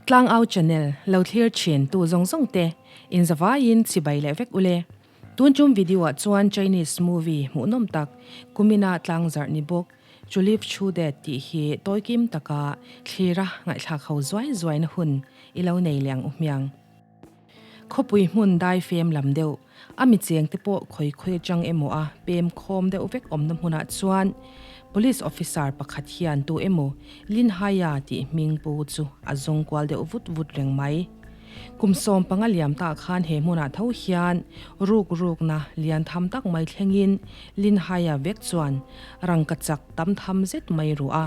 Tlangau channel lo thlir thin tu zawng zawng te in zavaiin chibai leh vek ule. Tun tum video ah chuan Chinese movie hmuhnawm tak kumina tlangzarh ni bawk Tulip Chu Det tih hi tawikim taka thlira ngaihthlak ho zuai zuaina hun i lo nei leh ang u hmiang. Khawpui hmun dai fem lam deuh, a mi cheng te pawh khawi khawi atang emaw a pem khawm deuh vek awmna hmunah chuan Police officer pakhat hian tu emaw Lin Haya tih hming pu chu a zawng kual deuh vut vut reng mai. Kum 15 liam tah khan he hmunah tho hian ruk rukna lian tham tak mai thlengin Lin Haya vek chuan rangka chak tam tham zet mai ruh a,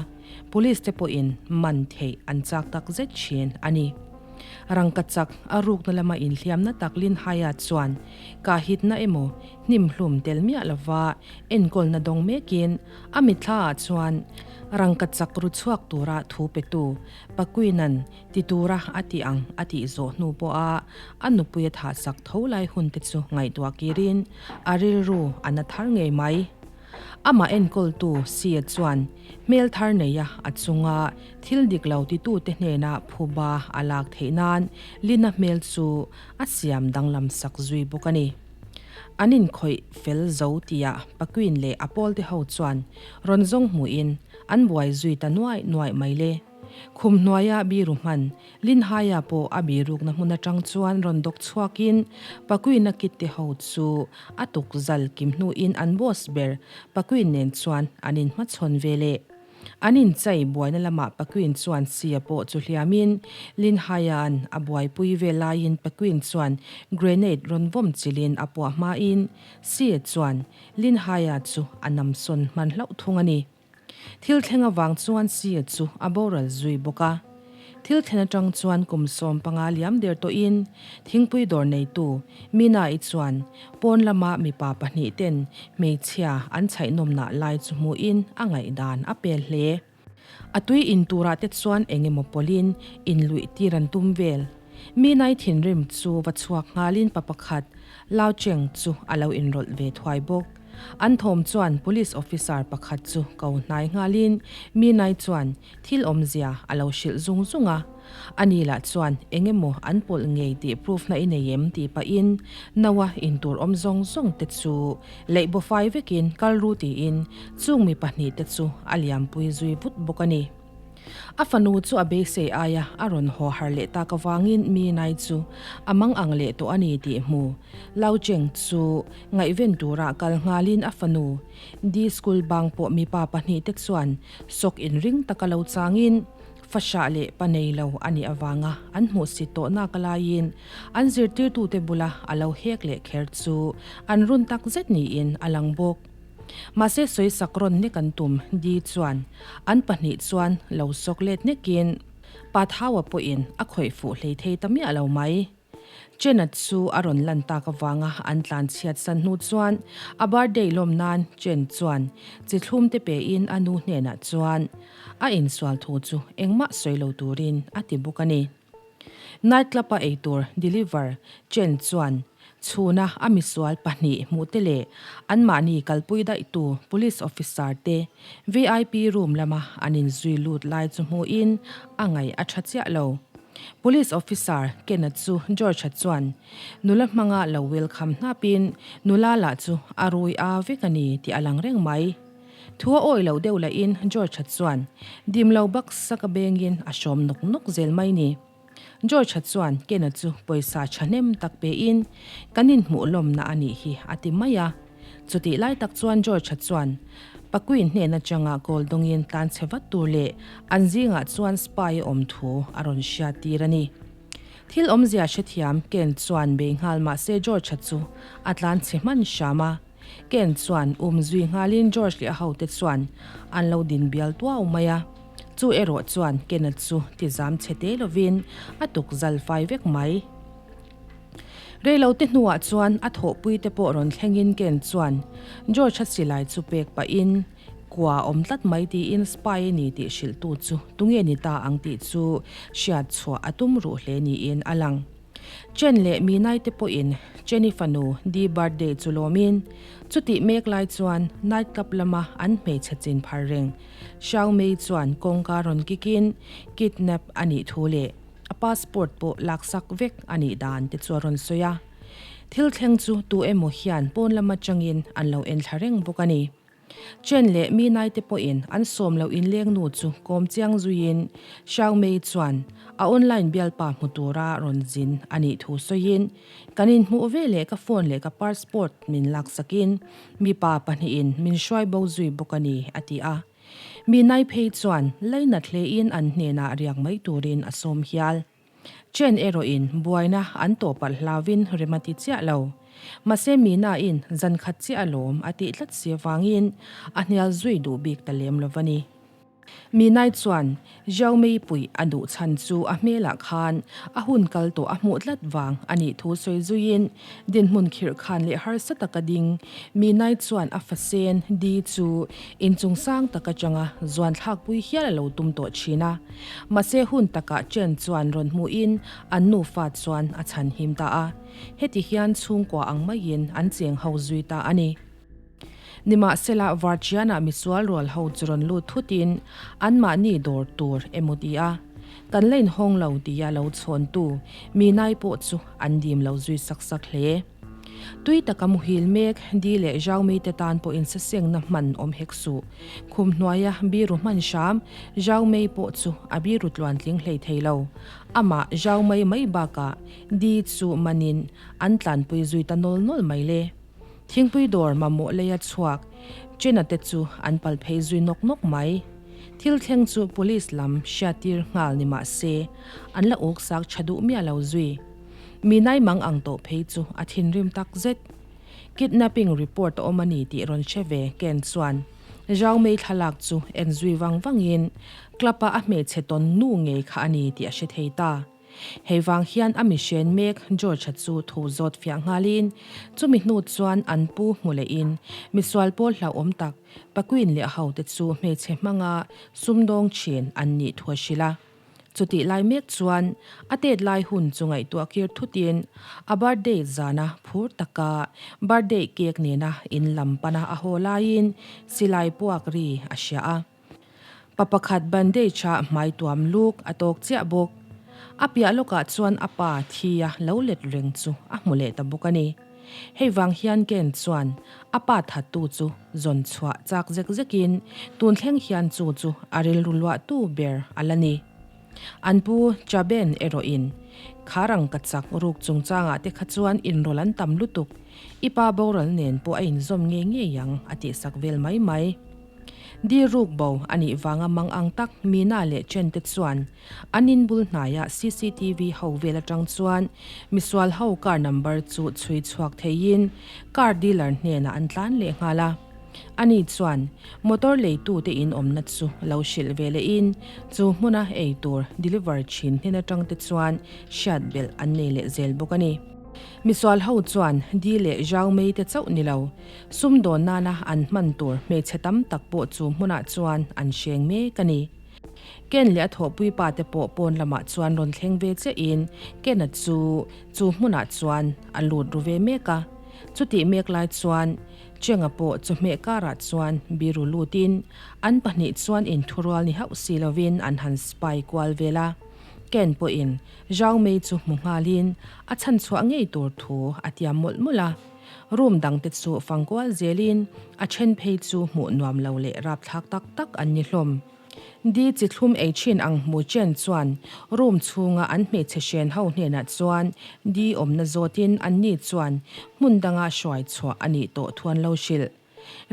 Police te pawhin man theih an chak tak zet thin a ni. Rangkachak a rukna lama inhliamna tak Lin Haya chuan kahitna emaw hnimhlum tel miah lova enkawlna dawng mekin a mitthla ah chuan rangkachak ru chhuak tura thu petu Pakuinan ti tura a ti ang a tih zawh hnu pawha a nupui a thahsak tho lai hun te chu ngaihtuah kirin a rilru a na thar ngei mai. Amah enkawltu Sia chuan hmel thar neia a chunga thil dik lo titute hnena phuba a lak theih nan Lina hmel chu a siam danglam sak zui bawk a ni. An inkhawih fel zo tia Paquin leh a pawlte ho chuan rawn zawng hmuhin an buai zui ta nuaih nuaih mai le. Khum hnuaia biru hman Linhaia pawh a birukna hmun atang chuan rawn dawk chhuakin Paquin-a kit te ho chu a tuk zal kim hnuin an boss ber Paquin nen chuan an inhmachhawn ve leh. An inchai buaina lamah Paquin chuan Sia pawh chu hliamin Linhaia'n a buaipui ve laiin Paquin chuan grenade rawn vawm chilhin a puah hmain Sia chuan Linhaia chu a namsawn hman hlauh thung a ni. Thil thleng avang chuan Sia chu a boral zui bawk a. Thil thlen atang chuan kum 15 liam der tawhin thingpui dawr neitu Mina-i chuan pawn lama mipa pahnih ten hmeichhia an chhaihnawmnah lai chu hmuhin a ngaihdan a pel hle. A tui in turah te chuan eng emaw pawlhin inluih tir an tum vel. Mina-i thinrim chu va chhuak nghalin pa pakhat Lao Cheng chu a lo inrawlh ve thuai bawk. An thawm chuan police officer pakhat chu ko hnai nghalin Minai chuan thil awmzia a lo hrilh zung zung a. Ani lah chuan eng emaw an pawlh ngei tih proof na i nei em tih pahin naua intur awm zawng zawng te chu leih bawfai vekin kal ru tiin chung mi pahnih te chu a liampui zui vut bawk a ni. A fanu chu a beisei aia a rawn haw har leh tak avangin mi nai chu a mang ang leh tawh a ni tih hmu Lau Cheng chu ngaihven tura kal nghalin a fanu Di school bang pawh mipa pahnihte chuan sawk inring taka lo changin fahrah leh pa nei lo a nih avanga an hmuhsit tawh nak laiin an zirtirtute bula a lo hek leh kher chu an run tak zet niin a lang bawk. Mahse sawisak rawn nek an tum Di chuan an pahnih chuan lo sawk let nekin Pa Thaua pawhin a khawih fuh hlei thei ta miah lo mai. Chena chu a rawn lan tak avanga an tlan chhiat san hnu chuan a birthday lawm nan Chen chuan chi thlum te pein a nu hnenah chuan a insual thu chu engmah sawi lo turin a ti bawk a ni. Night club a eitur deliver Chen chuan Chhuna a misual pahnih hmuhte leh anmahni kalpui daihtu police officer te vip room lama an inzui lut lai chu hmuhin a ngaih a tha chiah lo. Police officer Ken-a chu George-a chuan nula hmanga lo welcome hnapin nula lah chu a rui a vek a ni tih a lang reng mai. Thu a awih loh deuh lahin George-a chuan dim lo baksak a bengin a hrawm nawk nawk zel mai ni. George-a chuan Ken-a chu pawisa thahnem tak pein kan inhmuh lawmna a nih hi a ti mai a. Chutih lai tak chuan George-a chuan Paquin hnen atanga goal dawngin tlan chhe vat tur leh an zingah chuan spy a awm thu a rawn hriat tir a ni. Thil awmzia hrethiam Ken chuan bei nghal mah se George-a chu a tlan chhe hman hram a. Ken chuan um zui nghalin George leh a hote chuan an lo din bial tuau mai a. Chu erawh chuan Ken-a chu ti zam chhe te lovin a tuk zal fai vek mai. Reilote hnuah chuan a thawhpui te pawh rawn thlengin Ken chuan George-a silai chu pek pahin kua awm tlat mai tiin spy a ni tih hrilhtu chu tunge ni ta ang tih chu hriat chhuah a tum ruh hle niin a lang. Chen leh Minai te pawhin Jenny fanu Dee birthday chu lawmin chutih mek lai chuan night club lama an hmeichhe chin phar reng Xiao Mei chuan kawngka rawn kikin kidnap a nih thu leh a passport pawh laksak vek a nih dan te chu a rawn sawi a. Thil thleng chu tu emaw hian pawn lam atangin an lo enthla reng bawk a ni. Chen leh mi naite pawhin an sawm loh inleng nu chu kawm chiang zuiin Xiaomei chuan a online bialpa hmu tura rawn zin a nih thu sawiin, Kan inhmuh ve leh ka phone leh ka passport min laksakin mipa pahnihin min hruai bo zui bawk a ni, a ti a. Mi nai phei chuan lainat hlein an hnenah riak mai turin a sawm hial. Chen erawhin buaina an tawh palh hlauvin rem a ti chiah lo. Mahse Mina-in zan khat chiah alawm a tih tlat si avangin a hnial zui duh bik ta lem lo va ni. Minai chuan Xiaomei puih a duh chhan chu a hmelah khan a hun kal tawh a hmuh tlat vang a nih thu sawi zuiin dinhmun khirh khan leh harsa taka ding Minai chuan a fasen di chu inchung sang tak atanga zuan thlakpui hial a lo tum tawh thin a. Mahse hun takah Chen chuan rawn hmuhin an nufa chuan a chhan him ta a, heti hian chhungkua ang maiin an cheng ho zui ta a ni. Nimahsela Varchianah misual rual ho chu rawn lut thutin anmahni dawr tur emaw ti a, kan la inhawng lo tia lo chhawntu Minai pawh chu an dim lo zui sak sak hle. Tui taka muhil mek Di leh Zhao Mei te tan pawh insasengna hman awm hek suh. Khum hnuaia biru hman hram Zhao Mei pawh chu a biru tluantling hlei thei lo. Amah Zhao Mei mai bakah Di chu manin an tlanpui zui ta nawl nawl mai le. Thingpui dawr mamawh leia chhuak Chena te chu an pal phei zui nawk nawk mai. Thil thleng chu police lam hriattir nghal ni mah se an la uksak tha duh miah lo zui. Mi nai mang ang tawh phei chu a thinrim tak zet. Kidnapping report a awm a ni tih rawn hre ve Ken chuan Zhao Mei thlalak chu en zui vang vangin club-a a hmeichhe tawn nu ngei kha a ni tih a hre thei ta. Hei vang hian a mihren mek George-a chu thu zawt fiah nghalin chumi hnu chuan an pu hmu lehin misual pawl hlauhawm tak Paquin leh a hote chu hmeichhe hmanga sumdawng thin an nih thu a hrilh a. Chutih lai mek chuan a tet lai hun chu ngaihtuah kir thutin a birthday zana phur taka birthday cake nena in lam pana a haw laiin silai puak ri a hria a. Pa pakhat bandage a hmai tuam luk a tawk chiah bawk. A piah lawkah chuan a pa thi a lo let reng chu a hmu leh ta bawk a ni. Hei vang hian Ken chuan a pa thattu chu zawn chhuah chak zek zekin tun thleng hian chu chu a rilru luahtu ber a la ni. An pu Chaben erawhin Kharang ka chak ruk chungchangah te kha chuan inrawlh an tam lutuk, i pa boral nen pawh a inzawm ngei ngei ang a tihsak vel mai mai. Di ruk bo a nih vanga mang ang tak Mina leh Chen te chuan an in bul hnaia cctv ho vel atang chuan misual ho car number chu chhui chhuak theiin car dealer hnenah an tlan leh nghal a. Ani chuan motor leitute in awmna chu lo hrilh ve lehin chu hmuna ei tur deliver thin hnen atang te chuan hriat belh an nei leh zel bawk a ni. Misual ho chuan Di leh Zhao Mei te chauh ni lo Sumdawn nana an hman tur hmeichhe tam tak pawh chu hmunah chuan an hreng mek a ni. Ken leh a thawhpui pa te pawh pawn lamah chuan rawn thleng ve chiahin Ken-a chu chu hmunah chuan a lut ru ve mek a. Chutih mek lai chuan Cheng-a pawh chawhmeh karah chuan biru lutin an pahnih chuan inthurual ni hauh si lovin an han spy kual vel a. Ken pawhin Zhao Mei chu hmu nghalin a chhanchhuah ngei tur thu a tiam mawlh mawlh a. Room dangte chu fangkual zelin a then phei chu hmuh nuam lo leh rapthlak tak tak an ni hlawm. Di chi thlum ei thin ang hmu chen chuan room chhunga an hmeichhe hren ho hnenah chuan di awmna zawtin anni chuan hmun danga hruai chhuah a nih tawh thu an lo hrilh.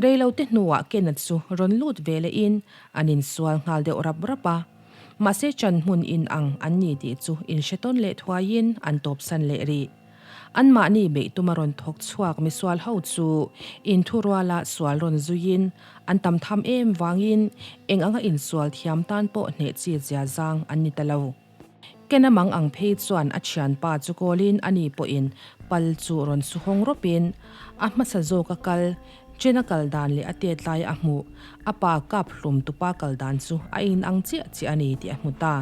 Reilote hnuah Ken-a chu rawn lut ve lehin an insual nghal deuh rap rap a. Mahse chan hmun in ang an ni tih chu inhretawn leh thuaiin an tawpsan leh rih. Anmahni beih tuma rawn thawk chhuak misual ho chu inthuruala sual rawn zuiin an tam tham em vangin eng anga insual thiam tan pawh hneh chi zia zang an ni ta lo. Kena mang ang phei chuan a thianpa chu kawlin ani pawhin pal chu rawn su hawng rawpin a hmasa zawk a kal, Chena kal dan leh a tet lai a hmuh, a pa kap hlum tupa kal dan chu a inang chiah chiah a ni tih a hmu ta.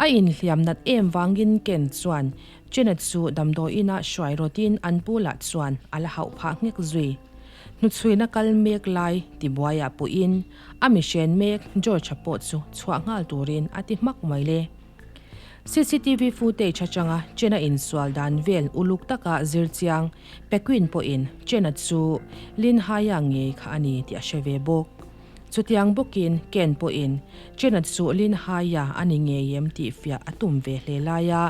A inhliam nat em vangin Ken chuan Chena chu damdawiinah hruai rawtin an pu lah chuan a la hauh phah nghek zui. Hnuchhuina kal mek lai tibuaiah puhin a mihren mek George-a pawh chu chhuah nghal turin a ti hmak mai le. Cctv footage atanga Chen-a insual dan vel uluk taka zir chiang Pequin pawhin Chen-a chu Lin Hai-a ngei kha a ni tih a hre ve bawk. Chutiang bawkin Ken pawhin Chen-a chu Lin Hai-a a ni ngei em tih fiah a tum ve hle laia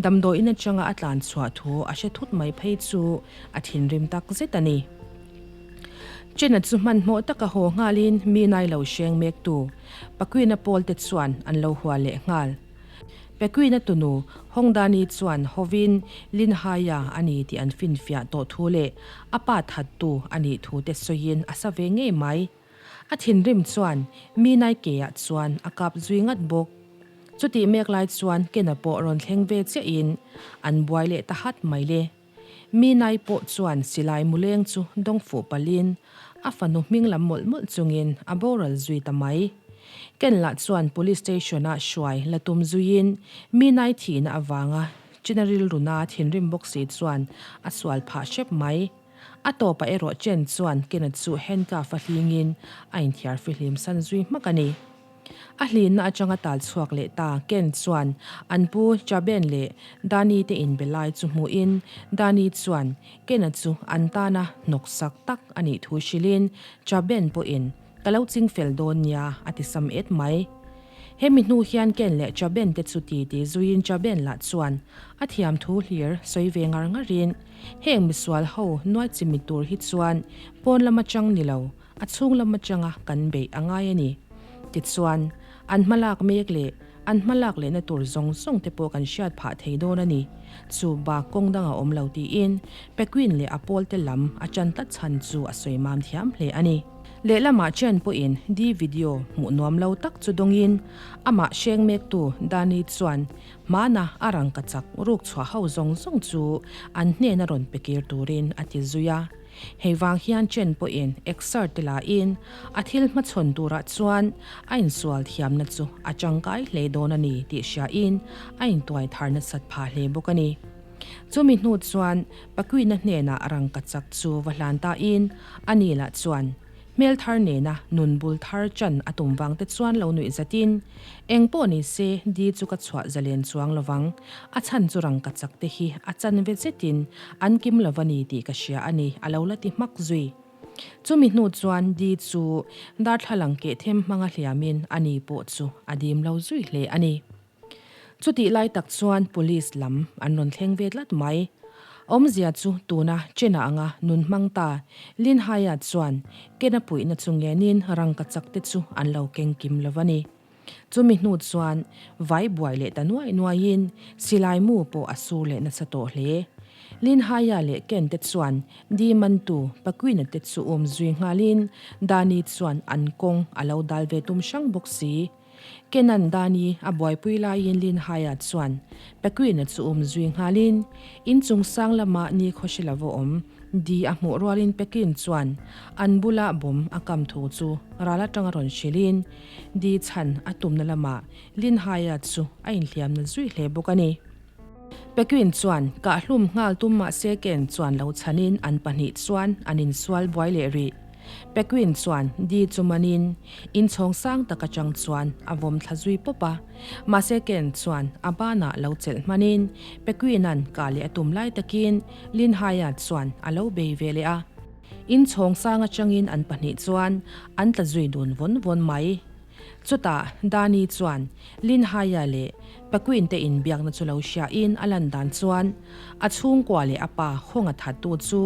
damdawiin atanga a tlan chhuah thu a hre thut mai phei chu a thinrim tak zet a ni. Chen-a chu hmanhmawh taka haw nghalin mi nai lo hreng mektu Paquin-a pawlte chuan an lo hua leh nghal. Pequin-a tunu Hongdani chuan hovin Linhai-a a ni tih an finfiah tawh thu leh a pa thattu a nih thu te sawiin a sa ve ngei mai. A thinrim chuan mi Nike-ah chuan a kap zui ngat bawk. Chutih mek lai chuan Ken-a pawh rawn thleng ve chiahin an buai leh ta hat mai le. Mi nai pawh chuan silai muleng chu dawng fuh palhin a fanu hming lam mawlh mawlh chungin a boral zui ta mai. Ken lah chuan Police Station-ah hruai la tum zuiin mi nai thihna avanga China rilruna thinrim bawk si chuan a sual phah hrep mai. A tawpah erawh Chen chuan Ken-a chu handcuff a hlingin a inthiar fihlim san zui hmak a ni. A hlinna atanga tal chhuak leh ta Ken chuan an pu Chaben leh Dani te inbe lai chu hmuhin Dani chuan Ken-a chu an tana hnawksak tak a nih thu hrilhin Chaben pawhin ka lo ching fel dawn nia a ti sam et mai. Hemi hnu hian Ken leh Chaben te chu ti ti zuiin Chaben lah chuan a thiam thu hlir sawi ve ngar ngarin heng misual ho nuai chimit tur hi chuan pawn lam atang ni lo A chhung lam atanga kan beih a ngai a ni. Tichuan, an hmalak mek leh an hmalak lehna tur zawng zawng te pawh kan hriat phah thei dawn a ni. Chu bak kawng dang a awm lo tiin Pequin leh a pawlte lam a ṭan tlat chhan chu a sawi mam thiam hle a ni. Lehlamah Chen pawhin Di video hmuh nuam lo tak chu dawngin amah hreng mektu Dani chuan hmana a rangkachak ruk chhuah ho zawng zawng chu an hnena rawn pe kir turin a ti zui a. Hei vang hian Chen pawhin exer te lahin a thil hmachhawn turah chuan a insual thiamna chu a tangkai hle dawn a ni tih hriain a intuai thar nasat phah hle bawk a ni. Chumi hnu chuan Paquina hnenah rangkachak chu va hlan tain a ni lah chuan Hmel thar nena nun bul thar chan a tum vang te chuan lo nuih zatin, Eng pawh ni se, di chu ka chhuah zalen chuang lovang. A chhan chu rangkachak te hi a chanve zetin an kim lo va ni tih ka hria a ni, a lo la ti hmak zui. Chumi hnu chuan di chu darthlalang keh them hmanga hliamin a ni pawh chu a dim lo zui hle a ni. Chutih lai tak chuan Police lam an rawn thleng ve tlat mai. Awmzia chu tuna Chena anga nun hmang ta Lin Haya chuan Kena puihna chu ngenin rangkachak te chu an lo keng kim lo va ni. Chumi hnu chuan vai buai leh ta nuai nuaiin silai mu pawh a sur leh nasa tawh hle. Lin Haya leh Ken te chuan Di mantu Paquina te chu um zui nghalin Dani chuan an kawng a lo dal ve tum hrang bawk si. Kenan Dani a buaipui laiin Lin Haya chuan Paquin-a chu um zui nghalin in chung sang lama ni khawhri lova awm di a hmuh rualin Paquin chuan an bula bawm a kam thu chu ral atanga rawn hrilhin di chhan a tumna lamah Lin Haya chu a inhliamna zui hle bawk a ni. Pequin chuan kahhlum nghal tum mahse Ken chuan lo chhanin an pahnih chuan an insual buai leh rih. Pequin chuan Di chu manin inchhawng sang tak atang chuan a vawm thla zui pawp a. Mahse Ken chuan a banah lo chelh hmanin Pequin-a'n kah leh a tum lai takin Lin Hai-a chuan a lo bei ve leh a. Inchhawng sang atangin an pahnih chuan an tla zui dun vawn vawn mai. Chutah Dani chuan Lin Haya leh Paquin te inbiakna chu lo hriain a lan dan chuan a chhungkua leh a pa hawnga thattu chu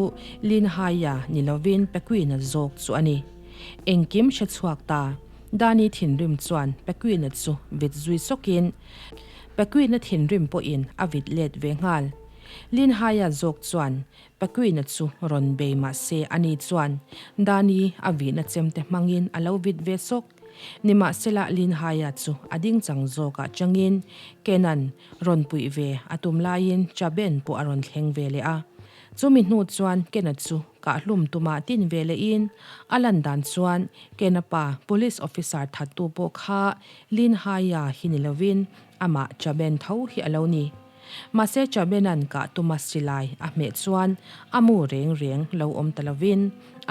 Lin Haya ni lovin Paquin-a zawk chu a ni. Engkim hre chhuak ta Dani thinrim chuan Paquin-a chu vit zui sawkin Paquin-a thinrim pawhin a vit let ve nghal. Lin Haya zawk chuan Paquin-a chu rawn bei mah se ani chuan Dani a vihna chemte hmangin a lo vit ve sawk. Nimahsela Linhaya chu a ding chang zawkah changin Kenan rawn puih ve a tum laiin Chaben pawh a rawn thleng ve leh a. Chumi hnu chuan Kena chu kahhlum tumah tin ve lehin a lan dan chuan Kena pa Police officer thattu pawh kha Linhaya hi ni lovin amah Chaben tho hi a lo ni. Mahse Chabena'n kah tuma silai a hmeh chuan a mu reng reng lo awm ta lovin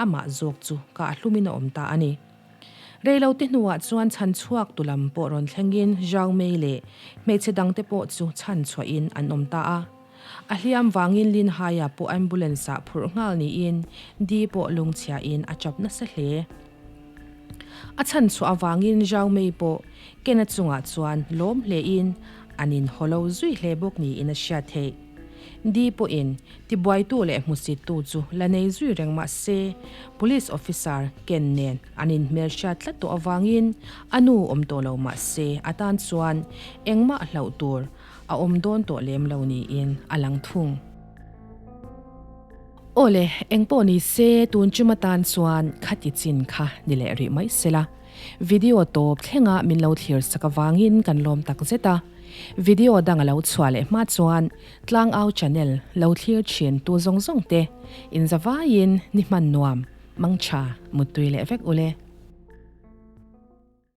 amah zawk chu kah hlumin a awm ta a ni. Reilote hnuah chuan chhan chhuak tu lam pawh rawn thlengin Zhao Mei leh hmeichhe dangte pawh chu chhan chhuahin an awm ta a. A hliam vangin Lin Haia pawh ambulance ah phurh nghal niin Di pawh lungchhiain a chap nasa hle. A chhan chhuah avangin Zhao Mei pawh Ken-a chungah chuan lawm hlein an inhaw lo zui hle bawk niin a hriat theih. Di pawhin tibuaitu leh hmusittu chu la nei zui reng mah se, Police officer Ken nen an inhmelhriat tlat tawh avangin a nu awm tawh lo mah se a tan chuan engmah hlauh tur a awm dawn tawh lem lo niin a lang thung. Awle, engpawh ni se tun chum atan chuan khati chin kha ni leh rih mai sela. Video tawp thlenga min lo thlir sak avangin kan lawm tak zet a. Video dang a lo chhuah leh hma chuan Tlangau channel lo thlir thin tu zawng zawng te inzavaiin ni hman nuam, mangtha, muttui leh vek ule.